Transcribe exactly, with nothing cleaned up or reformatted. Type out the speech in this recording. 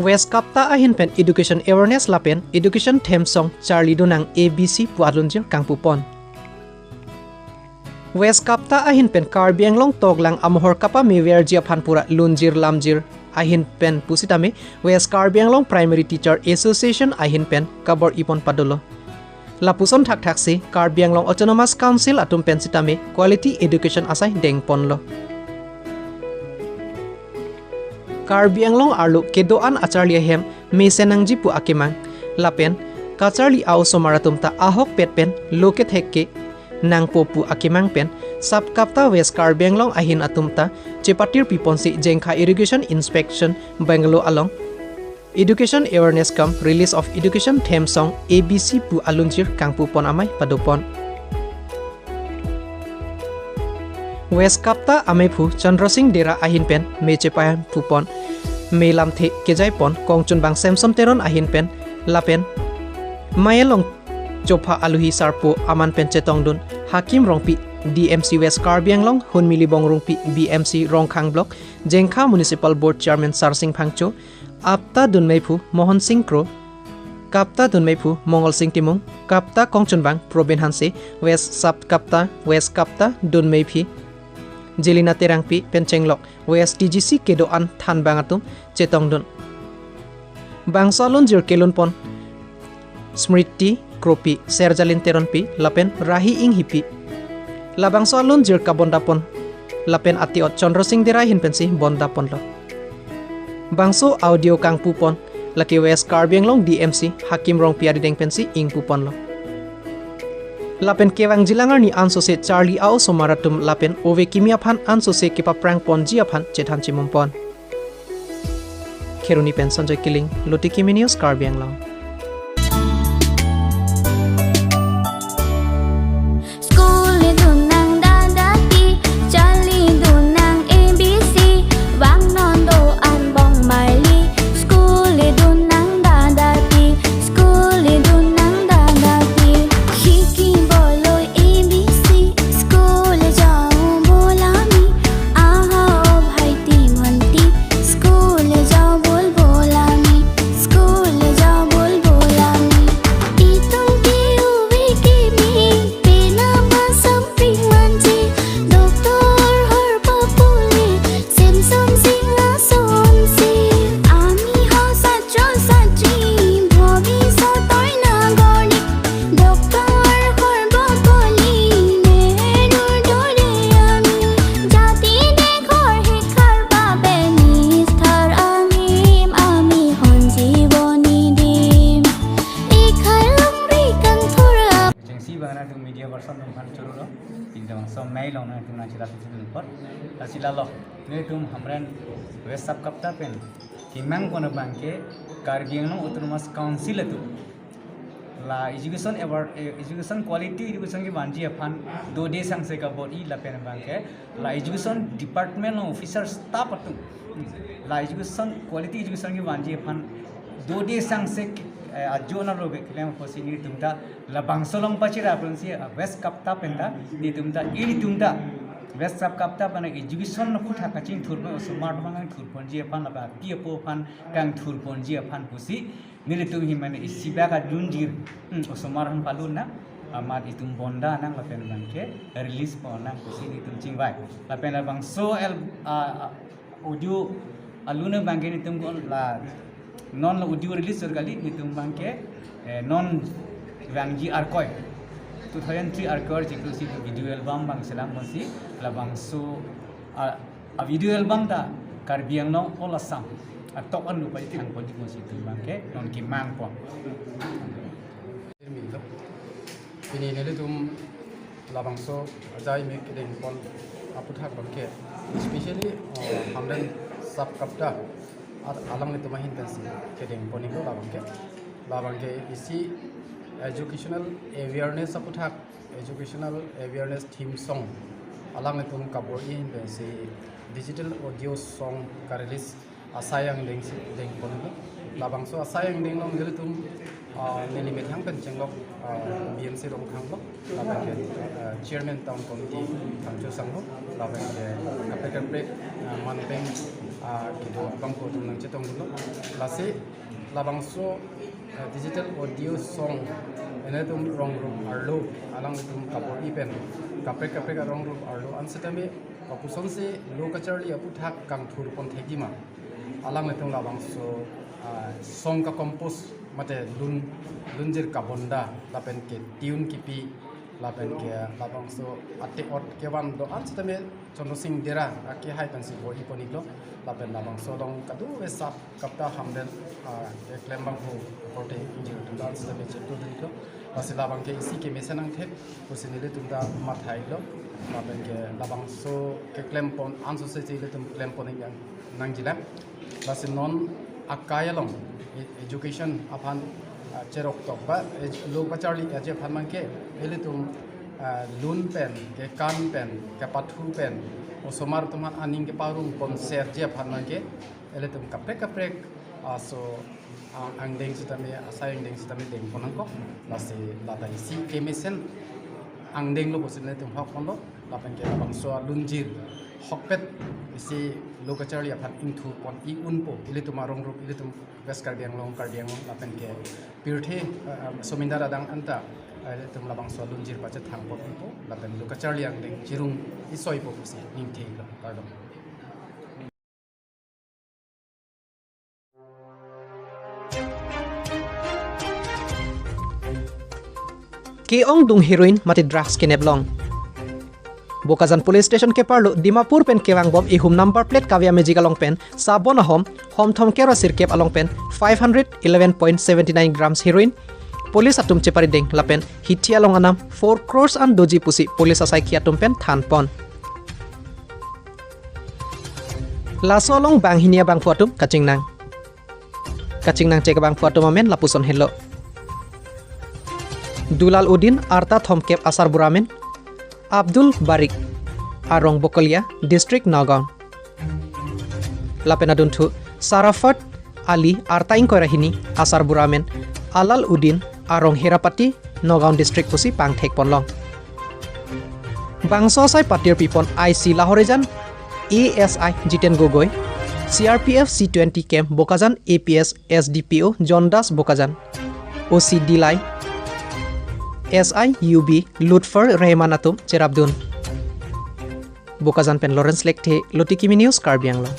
West KAPTA ahin pen education awareness lapen education theme song charli donang A B C pu alunjir kangpupon. West KAPTA ahin pen Karbi Anglong toklang amohor kapameverji aphan pura lunjir lamjir ahin pen pusitame West Karbi Anglong Primary Teacher Association ahin pen kabor-ipon padolo. Lapuson thakthaksi Karbi Anglong Autonomous Council atum pen sitame quality education asai dengponlo. Karbi Anglong arlo kedo-an acharli ahem mesen nangji pu akemang lapen kacharli a-osomar atum ta ahokpet pen lo kethek kenangpo pu akemang pen Sub KAPTA West Karbi Anglong ahin atum ta chepatir piponsi Jengkha Education Inspection Bungalow along Education Awareness cum Release of Education Theme Song A B C pu alunjir kangpupon amei padopon. West KAPTA ameiphu Chandra Singh Dera ahin pen mei chepampupon, mei lamthe kejaipon, kongchunbang Samson Teron ahin pen lapen mei along chopha aluhi sarpo aman pen chetongdun Hakim Rongpi, D M C West Karbi Anglong, Hunmi Libong Rongpi, B M C Rongkhang Block, Jengkha Municipal Board Chairman Sarsing Phangcho, KAPTA dunmeiphu Mohon Singh Kro, KAPTA dunmeiphu Mongol Singh Timung, KAPTA kongchunbang Probin Hanse, West Sub KAPTA, West KAPTA dunmeiphi Jelina Terangpi pen chenglok West T G C kedo-an thanbang atum chetongdun. Bangso alunjir kelunpon Smriti Kropi, Serjalin Teronpi lapen Rahi Inghipi. Labangso alunjir kabondapon lapen atiot Chandra Singh Dera ahin pensi bondaponlo. Bangso audio kangpupon lake West Karbi Anglong D M C Hakim Rongpi arideng pensi ingpuponlo. Lapen kevangjilang arni ansose charli a-osomar atum lapen ove kimi aphan ansose kepaphrangponji aphan chethan chimumpon. Kheroni pen Sanjoy Killing, Luti Kimi News, Karbi Anglong. School dunang dadati, charli dunang A B C, bang non do-an bong marli. School dunang dadati, school dunang dadati, siki bolo A B C, school jao bolami, aha o bhai ti mhanti, school jao bol bolami, school jao bol bolami. Itum ke ove kimi, pena masam ping manji, doctor hor papuli, Samson Singh asonsi, ami ho satro satri, bhobisot oi nagorik, doctor hor bokoli, Nehru dore ami, jati dekhor hekhar babe, nithar ahim ami hon jiboni dim, ekhar longri kangthur a. Jengsi bang nangtum media person atum aphan choro lo, pindang so mei along nangtum nangchela sisi dulpot, lasi lalo, netum Hamren West Sub KAPTA pen kemangpon abangke Karbi Anglong Autonomous Council atum la education award, eh, education quality education kevanji aphan dode sangse kabor-i lapen abangke la education department along officer staff atum la education quality education kevanji aphan dode sangse, eh, ajo nanglo keklem apotsi netum ta labangso along pachira aphansi, ah, West KAPTA pen ta netum ta ilitum ta West Sub KAPTA pen education aphuthak kachingthur pen osomar aphan kangthurponji aphan lapen api apo aphan kangthurponji aphan pusi nelitum hi mane isi bak alunjir, hmm, osomar aphan palun nang, amat itum bonda nang lapen abangke release pon nang pusi netum chingvai. Lapen labangso el, ah, audio alun abangke netum kon la non la audio release or kali netum abangke, eh, non vangji Arkoi two thousand three Arkoi chiklo si video album bang selam mosi labangso, ah, a video album ta Karbi Anglong All Assam atok an lupai thangpon di mosi netum abangke non kemangpon. Tirmidlo. Pini nelitum labangso ajai mek kedengpon aphuthak abangke, especially, uh, Hamren Sub KAPTA at alanglitum ahin pensi kedengpon iklo labangke. Labangke isi educational awareness aphuthak, educational awareness theme song alanglitum kabor-i ahin pensi digital audio song ka-release asai angdengsi dengpon iklo. Labangso asai angdeng along nelitum, ah, neli methang pen chenglok, ah, B M C Rongkhang Block, labangke, ah, Chairman Town Committee Phangcho Sangho, labangke kaprek kaprek, ah, manpeng Ah, kedo abang ko atum nangchetonglo. Lasi labangso, ah, digital audio song ilitum rong rup arlo alanglitum kabor-i pen kaprek kaprek arong rup arlo an setame kapusonsi lo kacharli aputhak kangthur pon thekji ma. Alanglitum labangso, ah, song ka-compose mate lun, lunjir kabonda lapen ke tune kipi lapen ke labangso ate-ot kevan do-an setame Chandra Singh Dera akehai pensi bor-i pon-iklo, lapen labangso along kadokave sap kapta hamden, ah, keklem abang ho korte ingjir atum do-an setame chepto dun-iklo. Lasi labang ke isi kemesen nangthek pusi nelitum ta matha-iklo, lapen ke labangso keklem pon anso se ilitum klem pon-ik nangjilang. Lasi non akai along e-, education aphan, ah, cherok tok ba, ej-, lo kacharli aje aphan abang ke ilitum, ah, lun pen, kekan pen, kepathu pen, osomar atum aphan aning keparong pon serji aphan abang ke ilitum kaprek kaprek, ah, so, ah, angdeng setame, asai angdeng setame deng pon nangkok. Lasi lata isi kemesen angdeng lo pusi nelitum hok ponlo, lapen ke labangso alunjir hokpet isi lo kacharli aphan ingthur pon-i unpo ilitum arong rup, ilitum West Karbi Anglong, Karbi Anglong lapen ke pirthe, eh, eh, somindar adang anta, eh, ilitum labangso alunjir pachethang pon unpo lapen lo kacharli angdeng chirung-i soipo pusi ningthelo, kardom. Ke-ongdung heroin mate drugs kenep long. Bokajan Police Station keparlo Dimapur pen kevangbom ihum number plate kave a-magic along pen sabon ahom, hom thomkep ra sirkep along pen five hundred eleven point seventy nine grams heroin police atum cheparideng lapen hithi along anam four crores an doji pusi police asaikhi atum pen than pon. Laso along banghini abangphu atum kachingnang. Kachingnangchek abangphu atum amen lapuson helo: Dulal Udin, arta thomkep asarbura amen; Abdul Barik, arong Bokolia, district Nagaon. Lapen adunthu Sarafat Ali, arta ingkoi ra hini, asarbura amen; Alal Udin, arong Herapati, Nagaon district pusi pangthek ponlong. Bangso asai patirpi pon I C Lahorijan A S I Jiten Gogoi, C R P F C twenty camp Bokajan A P S S D P O John Das Bokajan, O C Dillai, S I U B Lutfer Rehman atum cherapdun. Bokajan pen Lawrence Lekthe, Lotiki News, Karbi Anglong.